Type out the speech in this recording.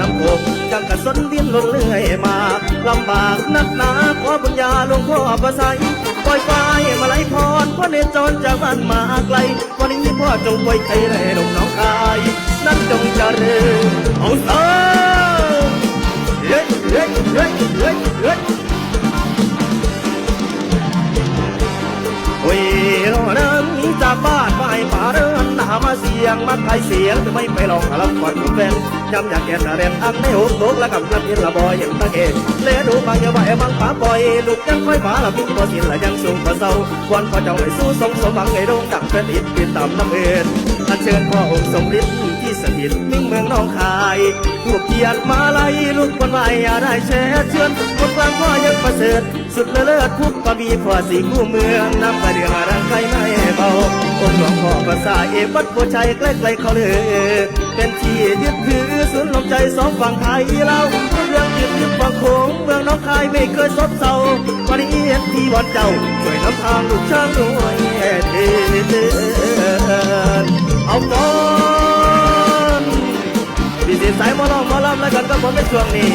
ນ້ຳໂຂງ ຈັ່ງກະຊົນດີ້ນລົນເລື້ອຍມາ ລຳບາກໜັກໜາ ຂໍບຸນຍາຫຼວງພໍ່ພະໄຊ ປ່ອຍຟ້າໃຫ້ມາໄຫຼພອນ ຄວນເນຈອນຈາກບ້ານມາໄກ ວັນນີ້ພໍ່ຈົ່ງປ່ອຍໄຄ ໃຫ້ໜຸ່ມໜອງຄາຍ ນັ້ນຈົ່ງຈະເລີນ ເອົາເຊີ ເຮີ້ຍ ເຮີ້ຍ ເຮີ້ຍ ເຮີ້ຍ ເຮີ້ຍ. ໂອ້ຍ ເນາະນາງໜີຈາກບ້ານ ມາໃຫ້ປ່າເດີນໜ້າມາສຽງ ມາຂາຍສຽງ ແຕ່ໄມ່ໄປລອງລຳກ່ອນແຟນ ຍາມຢາກແກ່ນນະແລນ ອັງໃນຫົກໂລກ ລະກຳລຳເຫັນລະບໍ່ເຫັນຕາເກ ແລດູບາງຢ່າວ່າແອບບັງປາປ່ອຍ ລູກຍັງຄອຍມາລະພິງບໍ່ສິ້ນ ລະຍັງສູງບໍ່ເຊົາ ວອນຂໍເຈົ້າໃຫ້ສູ່ຊົງສົມຫວັງ ໃຫ້ໂດ່ງດັງແຟນຕິດ ຕິດຕາມນຳເອີ້ນ ອັນເຊີນພໍ່ອົງສົມລິດ ທີ່ສະຖິດເມືອງໜອງຄາຍ ທູບທຽນມາໄລ ລູກຄວນໄວ້ຢ່າໄດ້ແຊ່ເຊືອນ ຄົນກາງພໍ່ຍັງປະເສີດ ສຸດເລີດ ພູບາມີ ພໍ່ສີຄູ່ເມືອງ ນຳໄປເດືອງອາລັງໄຄໃນເບົາ ອົງຫຼວງພໍ່ພະສາເອ ວັດໂພໄຊ ໃກ້ໆເຂົາເລີ ເປັນທີ່ຍຶດຖື ສູນລວມໃຈສອງຝັ່ງໄທລາວ ເລື່ອງຈິດຍຶດຝັ່ງໂຂງ ເມືອງໜອງຄາຍໄມ່ເຄີຍຊອບເຊົາ ວັນນີ້ເຫັນທີ່ວອນເຈົ້າ ຊ່ວຍນຳທາງລູກຊາຍດ້ວຍເທີນ ເອົາກ່ອນ ພິເສດສາຍໝໍລຳ ໝໍລຳລະກັນກັບຜົມໃນຊ່ວງນີ້.